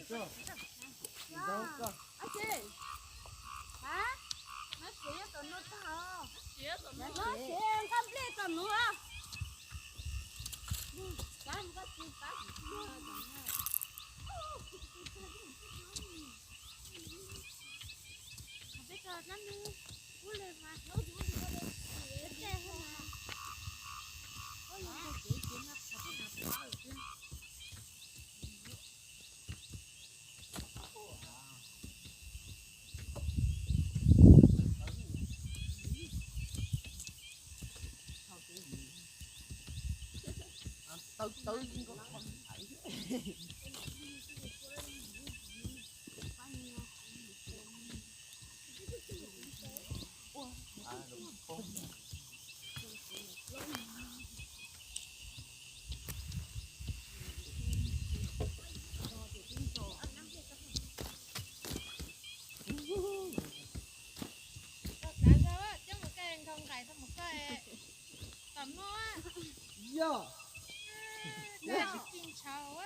Ab tsi, hab, nab tsi nyob tom nuav tag os. Nab tsi nqaj nplej tom nuav. Peb tso dlaab nwg ub le mas, tej hab mas, koj yog tug kev cia mas qhov twg mas pab lawm. Tom nuav, yog, tsis ci ntshauv.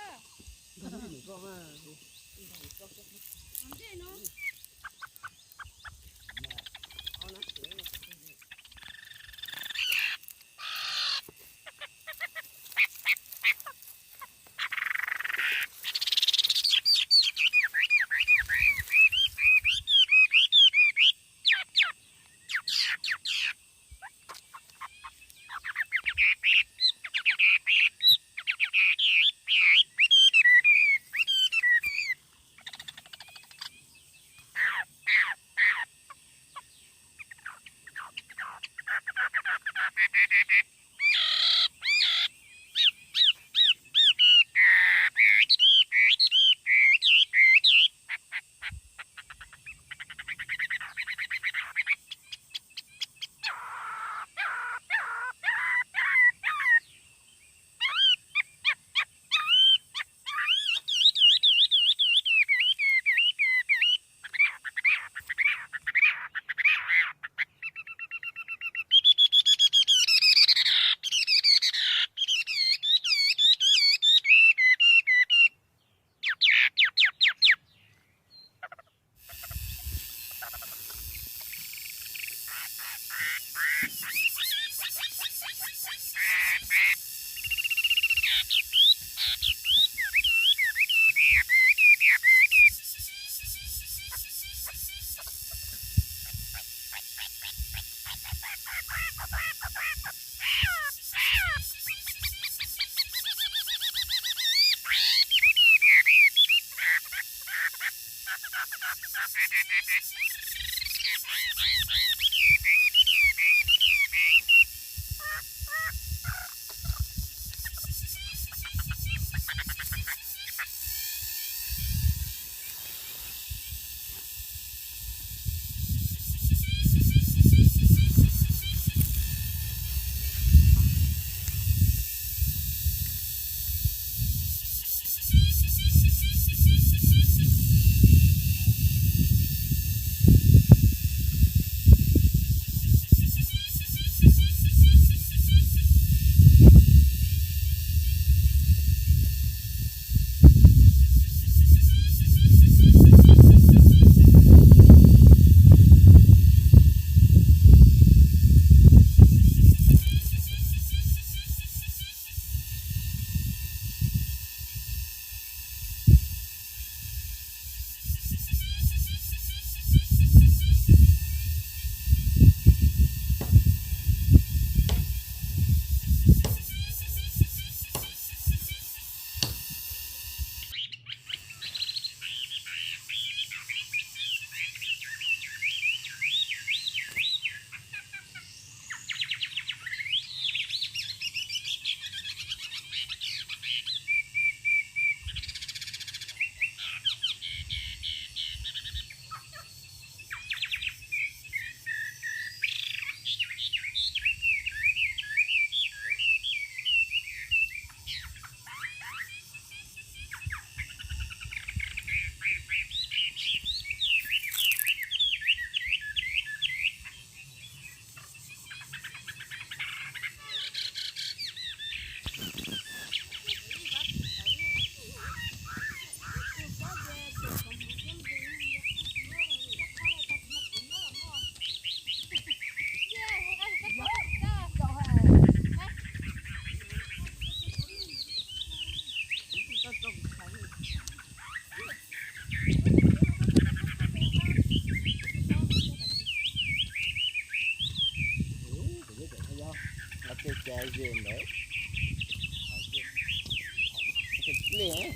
Dlej,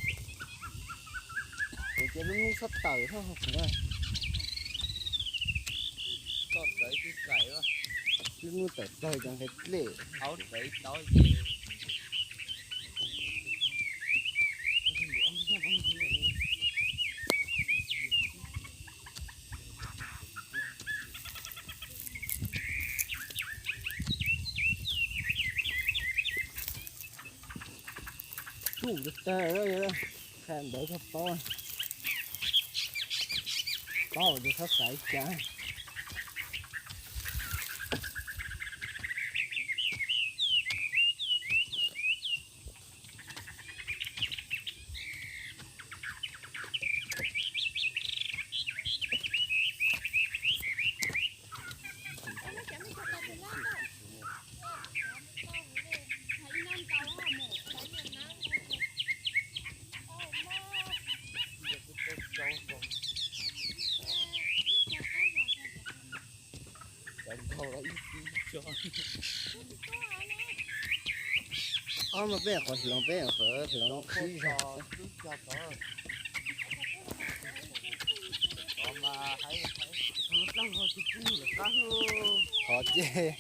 kuv ces lub hnub txhob tawm thiab. Toj txawv tib kaim, lub hnub tawm tawg cov nqe dlej. Aub txawv tau ces tsuj tag, qha ntawd koj paub, paub ces txhob xav cas. Ob mas peb qhov hloov, peb qhov hloov sib zog. Qhov ces,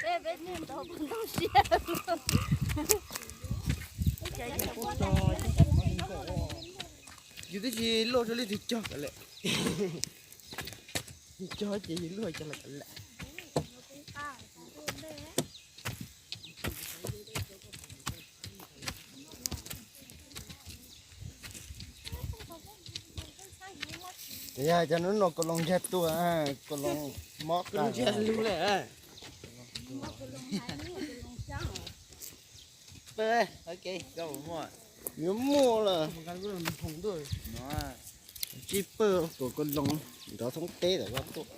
Peb, peb niag nrog peb ntoo siab. Yus twb tsis luaj rau leej twg cog kom lawm. Cog ces yus luaj cov lawm kom lawm. Yog cov hnub no kau loo ntsiag tuaj, kau loo mob qab ntsiag lug lawm. Yuav muaj lawm. Tsib pawg kuv kau loo nrov thoob teb tom qab tuaj.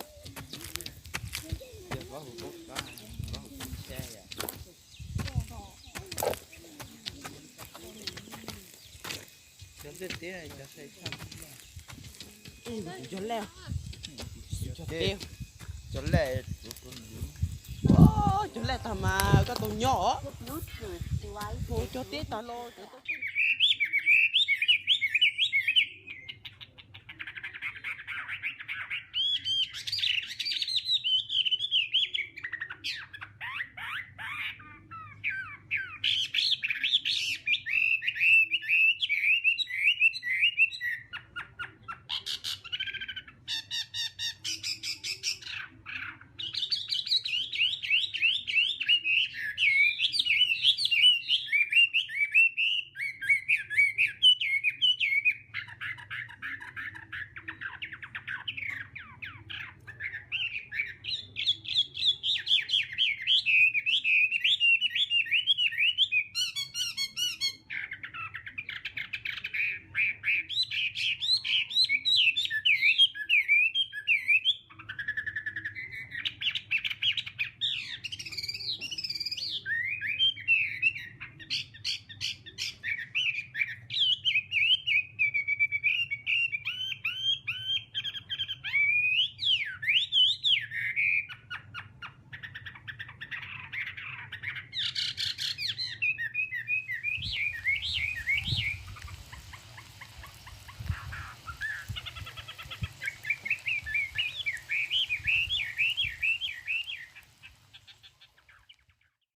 Cov lej, cov lej, cov lej tag mas koj tau nyob os. Hu cov teb tag los cov tau teb.